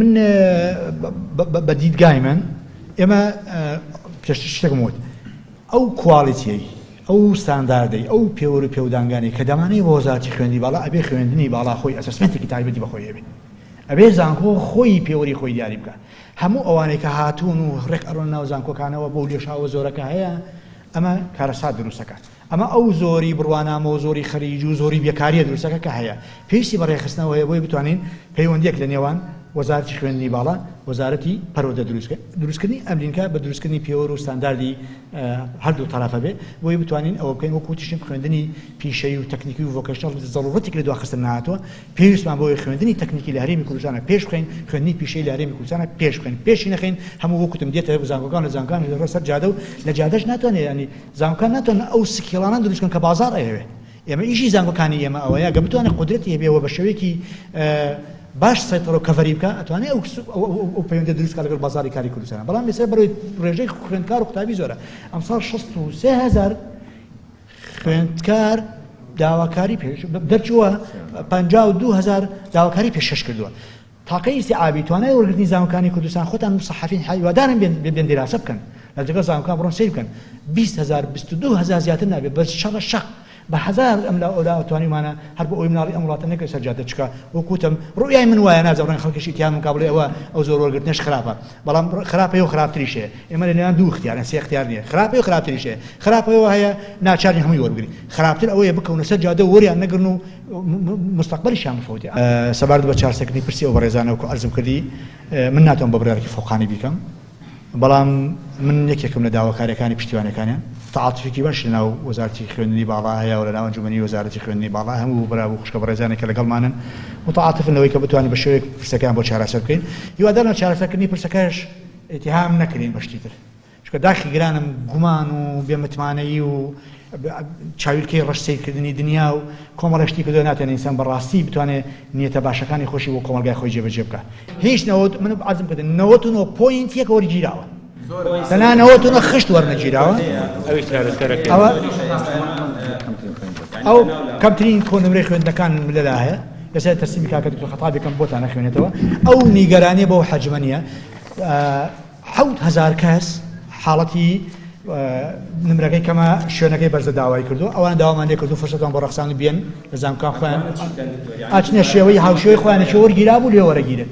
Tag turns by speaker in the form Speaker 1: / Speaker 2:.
Speaker 1: من بە دیدگای من ئێمە پێشتر شتێکم وت ئەو quality یەی ئەو ستانداردەی ئەو پێوەر و پێودانگانەی کە دەمانەی بۆ وەزارەتی خوێندنی باڵا ئەبێ خوێندنی باڵا خۆی assessment ێکی تایبەتی بە خۆی هەبێ ئەبێ زانکۆ خۆی پێوەری خۆی دیاری بکە هەموو ئەوانەی کە هاتوون و ڕێک ئەڕۆن ناو زانکۆکانەوە بەو لێشاوە زۆرەکە هەیە ئەمە کارەسات دروستەکات ئەمە ئەو زۆری بڕوانامە و زۆری خەریج و زۆری بێکاریە دروستەکە کە هەیە پێویستی بە ڕێکخستنەوە هەیە بۆی بتوانین پەیوەندیەک لە نێوان وەزارەتی خوێندنی باڵا وەزارەتی پەروەردە دروست بکەین دروستکردنی ئەم لینکە بە دروستکردنی پێوەر و ستانداردی هەردوو تەرەفە بێ بۆی بتوانین ئەوە بکەین وەکو وتیشم خوێندنی پیشەیی و تەکنیکی و vocational زەڕوڕەتێک لە دواخستن نەهاتووە پێویستمان بۆیە خوێندنی تەکنیکی لە هەرێمی کوردستانە پێش بخەین خوێندنی پیشەیی لە هەرێمی کوردستانە پێش بخەین پێشی نەخەین هەموو وەکو وتم دێتە زانکۆکان لە زانکۆکان لە سەر جادە و لە جادەش ناتوانێت ینی زانکۆکان ناتوانن ئەو skill انە دروست بکەن کە بازاڕ ئەیەوێ. ئێمە ئیشی زانکۆکانی ئێمە ئەوەیە گە بتوانێت قودرەتی هەبێ و بە شێوەیەکی باش سەیتەڕە و cover ی بکا ئەتوانێ ئەو ئەو پەیوەندیە دروست بکا لەگەڵ بازاڕی کاری کوردستان. بەڵام ئێستا بەرەوەی ڕێژەی خوێندکار و قوتابی زۆرە. ئەمساڵ 63 هەزار خوێندکار داواکاری پێش دەرچووە 52 هەزار داواکاری پێشکەش کردووە. تاقەی ئیستیعابی توانای وەرگرتنی زانکۆکانی کوردستان خۆتان مسەحەفین هیوادارم بێن بێن دیراسە بکەن لە جگە زانکۆکان بڕۆن سەیر بکەن 20 هەزار 22 هەزار زیاتر نابێت بەس شەڕە شەق بە هەزار ئەم لا ئەولا توانیومانە هەر بۆ ئەوی مناڵی ئەم وڵاتە نەکەوێت سەر جادە چکە وەکو وتم ڕوئیای من وایە نازانم ڕەنگە خەڵکیش ئیتیهامم بکا بڵێ ئەوە ئەو زۆر وەرگرتنەش خراپە بەڵام خراپەیە و خراپتریش هەیە ئێمە لە نێوان دوو اختیارن سێ اختیار نییە خراپەیە و خراپتریش هەیە خراپەوە هەیە ناچارین هەمووی وەربگرین خراپتر ئەوەیە بکەونە سەر جادە و وەریان نەگرن و مستەقبەلیشیان بفەوتێ. سەبارەت بە چارەسەرکردنی پرسی ئەو بەڕێزانە وەکو عەرزم کردی من ناتوانم بە بڕیارێکی فەوقانی بیکەم بەڵام من یەکێکم لە داواکاریەکانی پشتیوانەکانیان تەعاتوفێکی باش لەناو وەزارەتی خوێندنی باڵا هەیە و لەناو ئەنجومەنی وەزارەتی خوێندنی باڵا هەموو برا و خوشکە بەڕێزانێک کە لەگەڵمانن متعاتفن لەوەی کە بتوانین بە شێوەیەک پرسەکەیان بۆ چارەسەر بکەین هیوادارم لە چارەسەرکردنی پرسەکەش ئیتیهام نەکرێین بە شتی تر. چونکە داخی گرانم گومان و بێ متمانەیی و چاویلکەی ڕەش سەیرکردنی دنیا و کۆمەڵێ شتی کردوە ناتوانێ ئینسان بە ڕاستی بتوانێ نیەتە باشەکانی خۆشی بۆ کۆمەڵگای خۆی جێبەجێ بکا هیچ نەوەت من عەرزم کردن 99 point یەک وەرگیراوە تەنها 99 خشت وەرنەگیراوە ئەوە ئەو کەمترین کۆنمرەی خوێندنەکان لەلا هەیە لەسەر تەسلیمی کاکە دکتۆر خەتابێکم بۆتان نەخوێنێتەوە ئەو نیگەرانیە بەو حەجمە نییە 7000 کەس حاڵەتی نمرەکەی کەمە شوێنەکەی بەرزە داوای کردو ئەوان داوامان لێ کردو فرسەتان بۆ ڕەخسان بێن لە زانکۆکان خۆیان ئاچنە شێوەی هاوشێوەی خۆیانە چێ وەرگیرابوو لێ وەرەگیرێت.